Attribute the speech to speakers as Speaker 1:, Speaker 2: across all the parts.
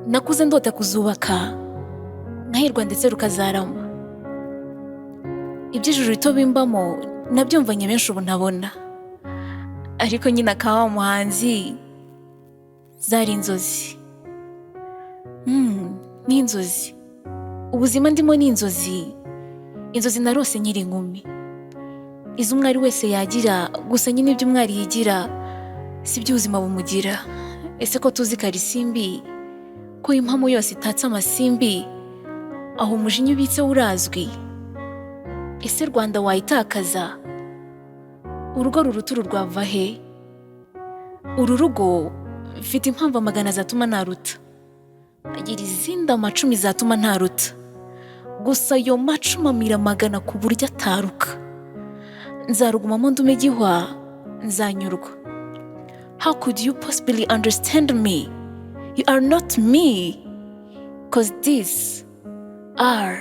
Speaker 1: Nakuze ndota kuzubaka nkahirwa ndetse rukazarama. Iby'ijuru rito bimbamo nabyumvanye benshi ubu ntabona, ariko nyine akaba wa muhanzi zari inzozi. Ni inzozi. Ubuzima ndimo ni inzozi, inzozi narose nkiri inkumi, izo umwari wese yagira. Gusa nyine ibyo umwari yigira si byo ubuzima bumugira. Ese ko tuzi Karisimbi, ko impamo yose itatse amasimbi, aho umujinya ubitse urazwi? Ese Rwanda wayitakaza? Urugo ruruta uru rwava he? Uru rugo mfite impamvu amagana zatuma naruta, agira izindi amacumi zatuma ntaruta. Gusa ayo macumi amira amagana ku buryo ataruka. Nzarugumamo ndume gihwa, nzanyurwa. How could you possibly understand me? You are not me, 'cause these are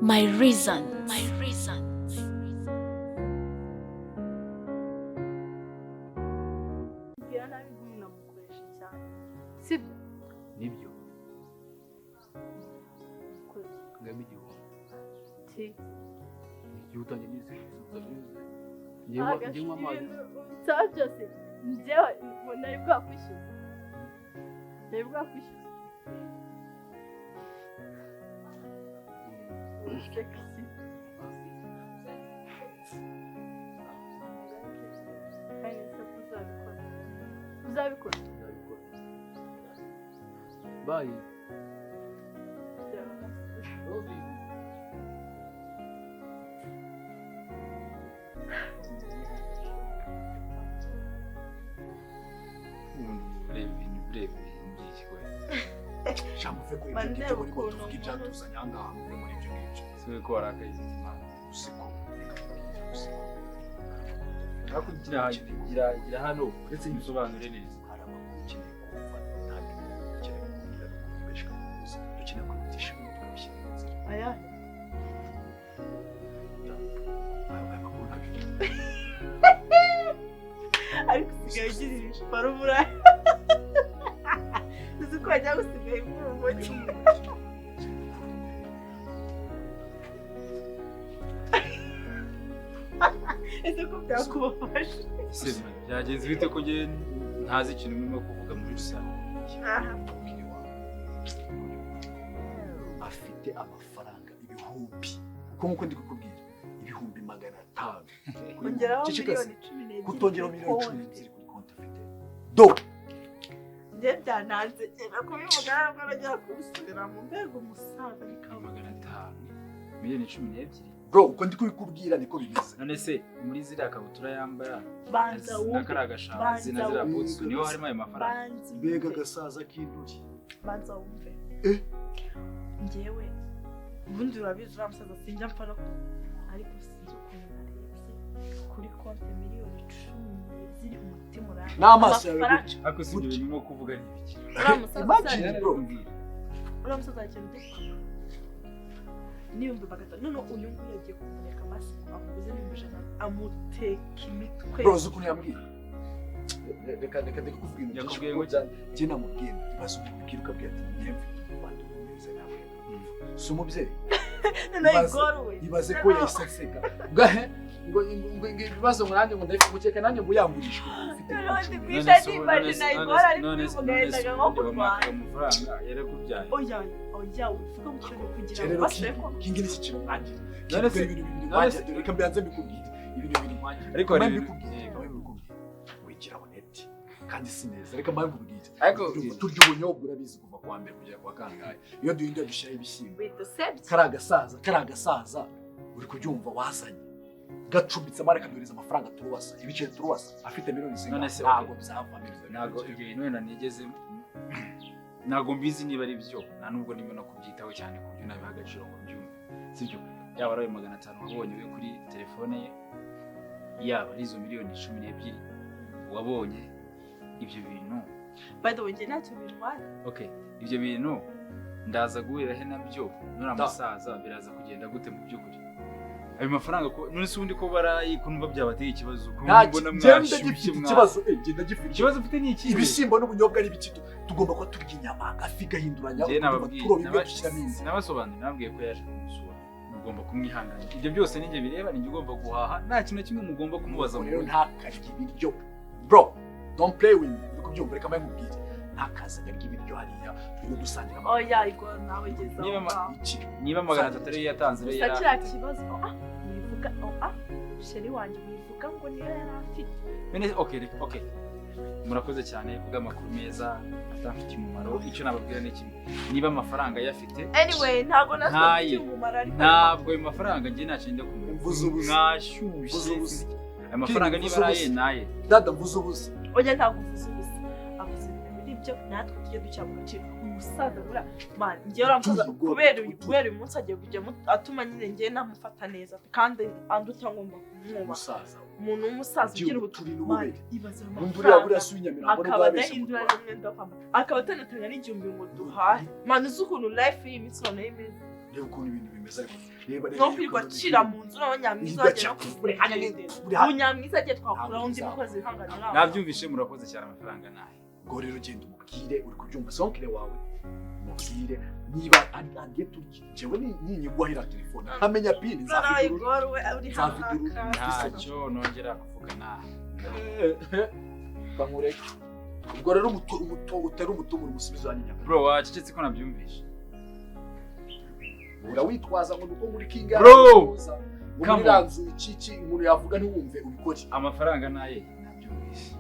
Speaker 1: my reasons, my reasons.
Speaker 2: Mbwira nabi ntunamukoreshe cyane, sibyo?
Speaker 3: Nibyo.
Speaker 2: Koze.
Speaker 3: Ngamo 1000.
Speaker 2: Ti.
Speaker 3: Igihe utangiye n'izi utabizi, njyewe nywa amazi.
Speaker 2: Nsaba byose njyewe nari bwakwishyuza, nari bwakwishyuza. Sexy. Kandi se ko uzabikora, uzabikora?
Speaker 3: Nzabikora. Bye.
Speaker 2: Byaba nasize.
Speaker 3: Love you. Ubundi ureba ibintu by'iki we?
Speaker 4: Sha, muve kuri ibyo
Speaker 2: Mandela
Speaker 4: ngibyo murimo.
Speaker 2: ukuntu
Speaker 4: Tuvuge ibyatuzanye aha ngaha, muve muri ibyo ngibyo.
Speaker 3: Si we ko warakaye Imana?
Speaker 4: Usiko reka mbabwire, usiko.
Speaker 3: Ariko gira hano uretse ibisobanure neza.
Speaker 4: Hari amakuru ukeneye kumva, ntabwo ibintu ukeneye kukubwira no kubibeshwa gusa. Dukeneye kwihutisha ibintu tukabishyira mu nzira.
Speaker 2: Aya.
Speaker 4: Aya makuru ntabyo.
Speaker 2: Ariko usigaye ugira ibiparo buraya, uzi ko wajya gusigaye nk'urumogi. Ese ko byakubabaje?
Speaker 3: Se byagenze bite ko njye ntazi ikintu murimo kuvuga muri rusange?
Speaker 2: Aha.
Speaker 4: Umubiri wawe afite amafaranga ibihumbi, kuko nk'uko ndi kukubwira, 500,000.
Speaker 2: Ongeraho
Speaker 4: Ceceka se.
Speaker 2: miliyoni 12
Speaker 4: Kutongeraho
Speaker 2: kuri
Speaker 4: miliyoni cumi
Speaker 2: konti.
Speaker 4: n'ebyiri kuri konti afite do.
Speaker 2: Njye byananze cyane kubivuga, ntabwo arajya kubisubira mu mbega umusaza bikaba.
Speaker 3: 500, miliyoni 12.
Speaker 4: Bro, uko ndi kubikubwira niko bimeze.
Speaker 3: None se muri ziriya kabutura yambara
Speaker 2: Banza
Speaker 3: na
Speaker 2: wumve.
Speaker 3: kariya gashazi
Speaker 2: Banza
Speaker 3: na ziriya
Speaker 4: wumve.
Speaker 3: butsu niho harimo ayo mafaranga?
Speaker 2: Banza
Speaker 4: Mbega
Speaker 2: wumve.
Speaker 4: agasaza k'induri!
Speaker 2: Banza wumve.
Speaker 4: Eh.
Speaker 2: Njyewe ubundi urabizi uriya musaza sinjya mpfa no ariko sinzi ukuntu narebye kuri konti miliyoni 12, umutima uranga.
Speaker 4: N'amaso yawe
Speaker 2: Amafaranga-
Speaker 4: gutya.
Speaker 3: Ariko si ibyo bintu urimo kuvuga ni ibiki?
Speaker 2: Uriya musaza
Speaker 4: Imagine, bro.
Speaker 3: Mbwira.
Speaker 2: Uriya musaza hari ikintu dupfa n'500,000. None uyu nguyu yagiye kumureka amasi amuguze n'100,000, amuteka imitwe.
Speaker 4: Bro, uzi ukuntu yambwiye? Reka kuvuga ibintu byinshi.
Speaker 3: Yakubwiye
Speaker 4: Kuko
Speaker 3: ngo iki?
Speaker 4: njye namubwiye, ibaze umuntu ubwira ukabwira ati njye mfite umuvandimwe umeze nawe, si umubyeyi.
Speaker 2: Noneho igorowe.
Speaker 4: Ibaze ko yahise anseka ngahe ngo ibibazo ngo nanjye ngo ndabifite gukeka nanjye ngo yangurishwe ufite
Speaker 2: Noneho ndi
Speaker 4: 10,000.
Speaker 2: guhita nimba nayigora ariko
Speaker 3: None
Speaker 2: ubivuga
Speaker 3: se
Speaker 2: yendaga nko
Speaker 3: ubundi wamwakaga
Speaker 2: kurwana.
Speaker 3: amafaranga yarakubyaye?
Speaker 2: Oya oya, uvuga mu kintu kugira
Speaker 4: Rero
Speaker 2: ngo basure ko
Speaker 4: kingi ni iki kintu mwangira?
Speaker 3: None
Speaker 4: Kingi, ibintu bibiri
Speaker 3: none
Speaker 4: mwangira. Dore reka mbanze mbikubwire, ibintu bibiri mwangira.
Speaker 3: Ariko hari
Speaker 4: Mba mbikubwire, mba mbikubwire, wigira honeti kandi si neza. Reka mba mbikubwire.
Speaker 3: Ariko
Speaker 4: Turya ubunyobwa, urabizi, kuva kuwa mbere kugera kuwa kangahe. Iyo duhinduye dushyiraho ibishyimbo.
Speaker 2: Bidusebye.
Speaker 4: Kariya gasaza uri kubyumva wazanye gacumbitse amara kaduhereza amafaranga turuwasa ibiceri turuwasa afite miliyoni
Speaker 3: None
Speaker 4: zingahe?
Speaker 3: se,
Speaker 4: Ntabwo byava miliyoni.
Speaker 3: Ntabwo ibyo bintu wenda nigeze, ntabwo mbizi niba ari byo, nta nubwo ndimo no kubyitaho cyane ku buryo nabiha agaciro ngo mbyumve, sibyo? Yaba ari ayo 500 wabonye we kuri telefone ye, yaba ari izo miliyoni 12 wabonye, ibyo bintu
Speaker 2: By the way, njye ntacyo bintwara.
Speaker 3: Okay, ibyo bintu ndaza guhurira he nabyo nuriya musaza? Biraza kugenda gute mu by'ukuri? Ayo mafaranga ko none se ubundi ko barayi ko numva byabateye ikibazo ko
Speaker 4: Nta
Speaker 3: mbona
Speaker 4: ngenda
Speaker 3: mwashyushye
Speaker 4: gifite
Speaker 3: mwa
Speaker 4: ikibazo, ngenda gifite
Speaker 3: ikibazo ufite ni iki?
Speaker 4: Ibishyimbo n'ubunyobwa n'ibiki, tugomba kuba turya inyama, agafi gahinduranya,
Speaker 3: Njye nababwiye
Speaker 4: turoba ibyo dushyiramo indi.
Speaker 3: Nabasobanuriye, nababwiye ko yaje kumusura, mugomba kumwihanganira. Ibyo byose ninjye bireba, ninjye ugomba guhaha, nta kintu na kimwe mugomba kumubaza.
Speaker 4: Ubwo
Speaker 3: Mu
Speaker 4: rero
Speaker 3: rugo.
Speaker 4: ntakarye ibiryo bro, don't play with me, uri kubyumva? Reka mbaye nkubwire, ntakazajya arya ibiryo hariya, tujye dusangira
Speaker 2: Oya, igwa nawe geza
Speaker 3: Niba
Speaker 2: aho ngaho.
Speaker 4: iki.
Speaker 3: Niba 300 ariyo yatanze rero
Speaker 2: Gusa
Speaker 3: yari
Speaker 2: kiriya
Speaker 3: afite.
Speaker 2: kibazo, oh, ah, wivuga, oh, ah, chéri wanjye, wivuga ngo niyo yari afite.
Speaker 3: Bene, okay, okay. Murakoze cyane kubw'amakuru meza atamfitiye umumaro. Icyo nababwira ni kimwe, niba amafaranga ayafite,
Speaker 2: Anyway, ntabwo natwe
Speaker 3: Ntaye.
Speaker 2: dufite umumaro, ariko
Speaker 3: ntabwo ayo mafaranga njye ntacyo njya kumenya.
Speaker 4: Mvuze ubusa.
Speaker 3: Mwashyushye.
Speaker 4: Mvuze ubusa.
Speaker 3: Ayo mafaranga niba
Speaker 4: Mvuze
Speaker 3: ari aye
Speaker 4: ubusa.
Speaker 3: naye.
Speaker 4: Dada, mvuze ubusa.
Speaker 2: Oya, ntabwo uvuze ubusa, avuze ibintu biri byo, natwe tujye dushyira mu gaciro. Umusaza buriya man, njyewe uriya musaza
Speaker 4: Utuye ubwoba,
Speaker 2: kubera uyu munsi agiye kujya atuma nyine njyewe namufata neza kandi anduta, ngomba kumwubaha.
Speaker 4: Umusaza
Speaker 2: Umuntu w'umusaza
Speaker 4: ugira
Speaker 2: ugira
Speaker 4: ubuturi
Speaker 2: ubutumwa,
Speaker 4: n'ububere.
Speaker 2: ibaze ayo
Speaker 4: Undi uriya buriya
Speaker 2: mafaranga
Speaker 4: si uw'inyamirambo nubwo
Speaker 2: akaba
Speaker 4: yabeshye mu
Speaker 2: adahindura
Speaker 4: Rwanda.
Speaker 2: n'umwenda wo kwambara, akaba atanatanga n'igihumbi ngo duhahe. Man, uzi ukuntu life y'iyi minsi noneho imeze?
Speaker 4: Reba ukuntu ibintu bimeze, ariko reba, reba
Speaker 2: No kwirirwa
Speaker 4: ukuntu
Speaker 2: acira
Speaker 4: ibintu
Speaker 2: mu nzu n'abanyamwiza
Speaker 4: Yirirwa
Speaker 2: bagera
Speaker 4: acira
Speaker 2: no
Speaker 4: buri kanya buri
Speaker 2: ubu nyamwiza agiye twakuraho undi
Speaker 4: Ntabwo
Speaker 2: mukozi wihangana nawe.
Speaker 3: Nabyumvishe, murakoze cyane, amafaranga naye.
Speaker 4: Ubwo rero genda umubwire, uri kubyumva, sonkire wawe umubwire niba ari agiye turye, njyewe ninyigwahira telefone nkamenya PIN
Speaker 2: Noneho
Speaker 4: nzafite
Speaker 2: igor we uri hano
Speaker 4: Nzafite
Speaker 2: n'akazi.
Speaker 3: Ntacyo nongera kuvuga nawe.
Speaker 4: Bamureke. Ubwo rero utera umutumura umusubizo wanjye nyakare.
Speaker 3: Bro, wacecetse ko nabyumvishe.
Speaker 4: Urawitwaza ngo nuko muri kinga
Speaker 3: Bro!
Speaker 4: ngo
Speaker 3: Come
Speaker 4: muri
Speaker 3: on.
Speaker 4: ranzu iki iki umuntu yavuga ntiwumve, ubikore.
Speaker 3: Amafaranga naye nabyumvishe.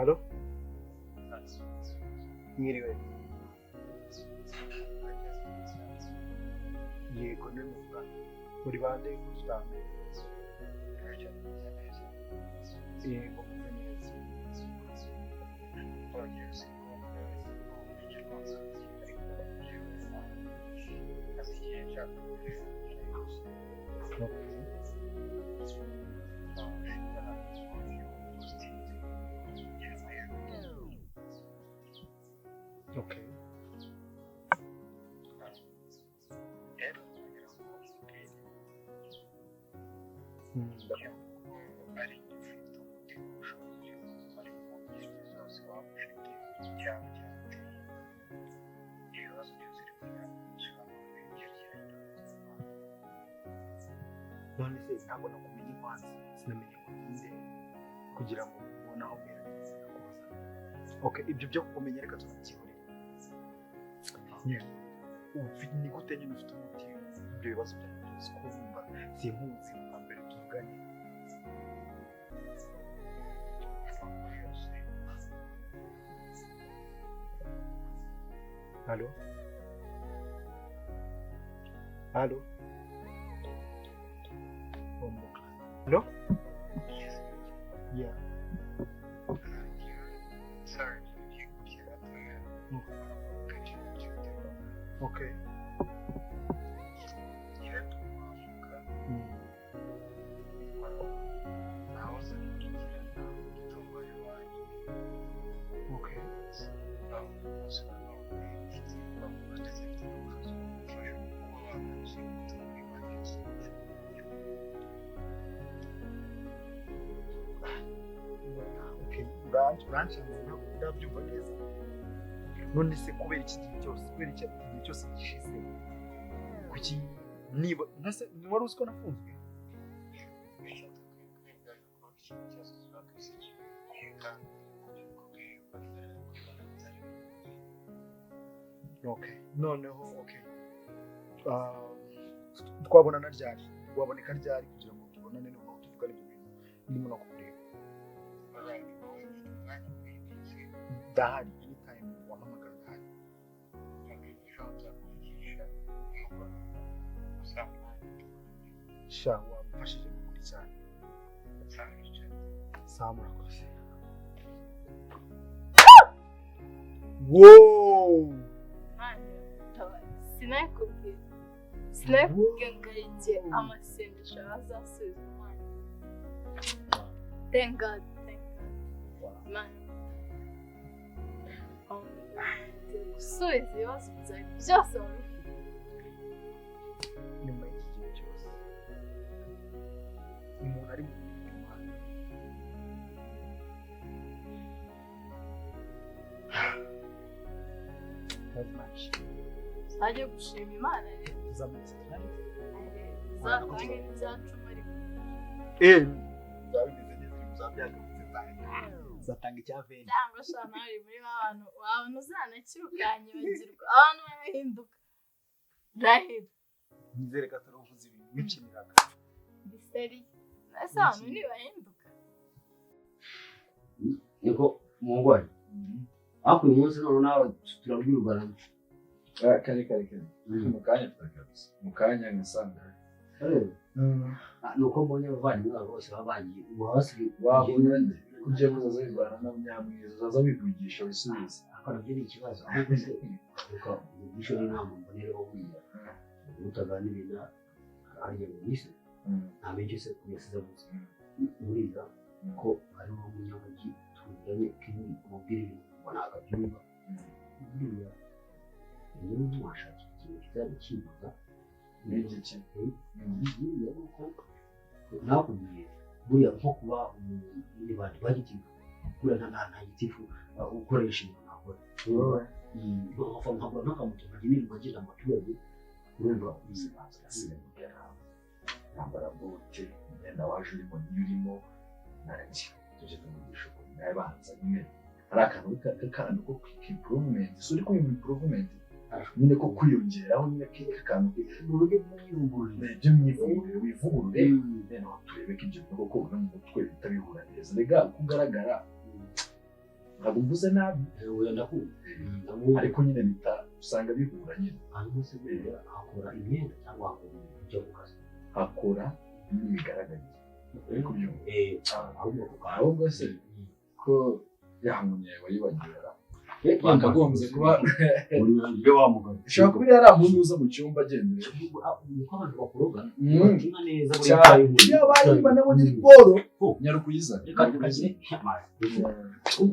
Speaker 5: Allô? Mwiriwe. Yego, ni muvugana. Muri bande ko tutamenye? Yego, meze neza. Okay. Okay. Ndakumva. waba ufite cyaba cyarateye ibibazo byose uri kunyuramo umunsi wa none byerekeranye n'ubuzima.
Speaker 4: None se ntabwo nakumenye kwanza, sinamenye ngo ninde kugira ngo ubone aho mpera ndakubaza. Okay, ibyo byo kukumenya reka tunabyihorere nyine. Ni gute nyine ufite umuti ibyo bibazo byawe byose, kumva sinkuzi bwa mbere tuvuganye?
Speaker 5: Amakuru yose.
Speaker 4: Halo, halo, halo. Yeah.
Speaker 5: Sorry, byihuse gatoya.
Speaker 4: Okay.
Speaker 5: Njyewe tuvuga nahoze nkurikirana imitungo y'iwanjye.
Speaker 4: Okay.
Speaker 5: Aho umunsi wa none mfite impapuro ndetse mfite n'ubushobozi bwo gufasha kuba wagaruza imitungo y'iwanjye yose.
Speaker 4: Okay, uranshanze, ntabwo ndabyumva neza. None se kubera iki gihe cyose, kubera iki gihe cyose gishize, kuki niba ntase wari uzi ko nafunzwe?
Speaker 5: Bityo dukwiye kwiga yuko ikintu cyose kiba ku isi kibi kandi kubwiye yuko bitari kwibona bitari bikwiye.
Speaker 4: Okay, noneho okay. Ah, twabonana ryari? Waboneka ryari kugira ngo tubonane noneho tuvugane ibyo bintu ndimo no kukureba?
Speaker 5: Alright, wowe ufite umwanya muri iyi minsi?
Speaker 4: Ndahari, anytime wampamagara ndahari.
Speaker 5: Okay, ejo nzakuvugisha nimugoroba saa 8 tubonane.
Speaker 4: Sha, wamfashije mukuri cyane.
Speaker 5: Saa 9.
Speaker 4: Sawa, murakoze. Wow!
Speaker 2: Sinakubwiye, sinakubwiye ngo ari njye amasengesho azasubiza Imana. Thank God, thank God. Imana gusubiza ibibazo byawe byose wari ufite.
Speaker 4: Nyuma y'iki gihe cyose umuntu ari mu mirimo, that's much.
Speaker 2: Uzajya gushima Imana rero.
Speaker 4: Tuzamutse.
Speaker 2: Uzatange n'ibya cumi ariko.
Speaker 4: Eh, bizaba bimeze neza, bizaba byagarutse, nzatanga icya veni.
Speaker 2: Cyangwa sha nawe uri muri ba bantu wabona uzanakira ukanyibagirwa. Abantu barahinduka, ndahira.
Speaker 4: Nizere ko atari uvuze ibintu wikiniraga.
Speaker 2: Biseriye ese abantu ntibahinduka?
Speaker 6: Niko mungwari, ariko uyu munsi none nawe turabwirwa.
Speaker 7: Kare kare kare, mu kanya turagarutse, mu kanya ngasanga.
Speaker 6: Ni uko mbonye abavandimwe bawe bose baba bagiye, ubu hasigaye
Speaker 7: Wabona nde ugiye kuzaza wirwana na Munyamwiza, uzaza wivugisha wisubize.
Speaker 6: Ariko nabyo ni ikibazo. Ahubwo se reka ugishe n'inama mbonereho, buriya utaganiriye na harya ngo nise ntamenye se ko yasize avuze buriya ko ari wowe munyamujyi tuzanye, kenshi umubwira ibintu ngo ntabwo abyumva. Buriya njyewe ntiwashakira ikintu kizajya kimbuza.
Speaker 7: N'igiki?
Speaker 6: Buriya nuko nakubwiye, buriya nko kuba umuntu ba gitifu, buriya nta gitifu ukoresha ibintu nakora, nkagura nk'akamoto nkajya nirirwa ngenda mu baturage, urumva?
Speaker 7: Yambara bote, imyenda waje urimo niyo urimo, nanjye tujye tumugisha ukuri nawe. Banza nyine hari akantu k'akantu ko improvement, si uri kumva improvement nyine ko kwiyongeraho nyine k'akantu
Speaker 6: mu buryo bw'imyivugururire.
Speaker 7: By'imyivugururire, wivugurure, noneho turebe ko ibyo bintu koko no mu mutwe bihita bihura neza. Rega uko ugaragara ntabwo mvuze nabi.
Speaker 6: Oya, ndakumva.
Speaker 7: Ariko nyine bita usanga bihura nyine.
Speaker 6: Hanyuma se buriya hakora imyenda cyangwa hakora ibintu byo mu kazi?
Speaker 7: Hakora n'imigaragarire, uri kubyumva?
Speaker 6: Eh, ahubwo ako kantu.
Speaker 7: Ahubwo se ko ya nkoni yawe wayibagira, bakagombye kuba
Speaker 6: Uri wa mugabo.
Speaker 7: Ishobora kuba iriya muntu uza mu cyumba agendera.
Speaker 6: Niko abantu bakoroga. Batima neza buri
Speaker 7: Cyane.
Speaker 6: icyayi umuntu.
Speaker 7: Iyo abaye nabonye ari boro nyarukuyizana.
Speaker 6: Reka tukagire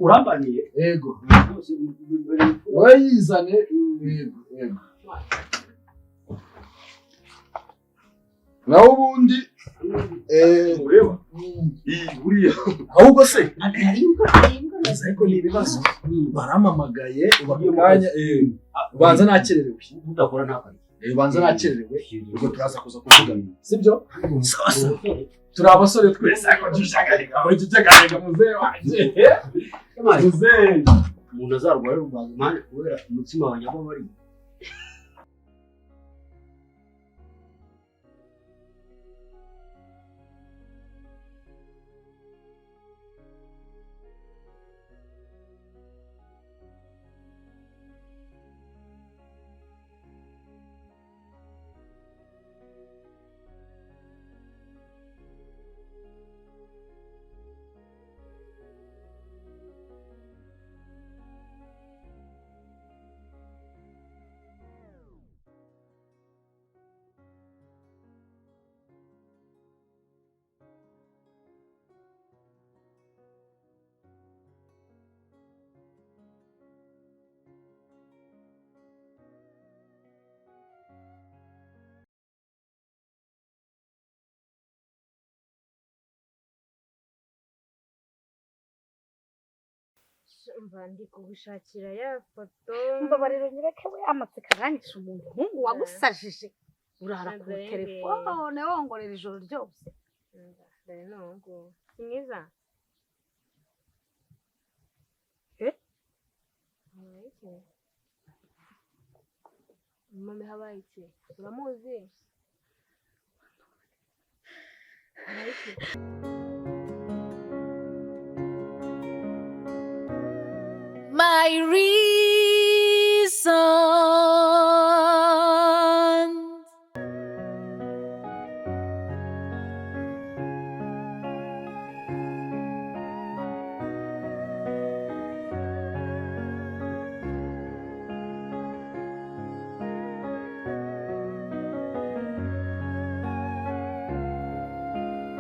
Speaker 6: urambaniye.
Speaker 7: Yego.
Speaker 6: Rwose.
Speaker 7: Wowe yizane, yego yego, naho ubundi. Ureba buriya ahubwo se ariko ni ibibazo baramamagaye ubakanya ubanza nakererewe
Speaker 6: udakora ntakarye
Speaker 7: ubanza nakererewe ubwo turaza kuza kuvugana sibyo sawa sawa turi abasore twese ariko jijagariga aho jijagariga muzehe wanjye muzehe
Speaker 6: umuntu azarwara rubaga impande kubera umutsima wa nyagomari.
Speaker 8: Mva ndi kugushakira ya foto.
Speaker 9: Mbabarira nyereke we amatsiko arangije umuhungu wagusajije urara ku telefone wongorera ijoro ryose.
Speaker 8: Dore n'uwo si mwiza. Habaye iki? Mama habaye iki? Uramuzi? Habaye iki?
Speaker 1: My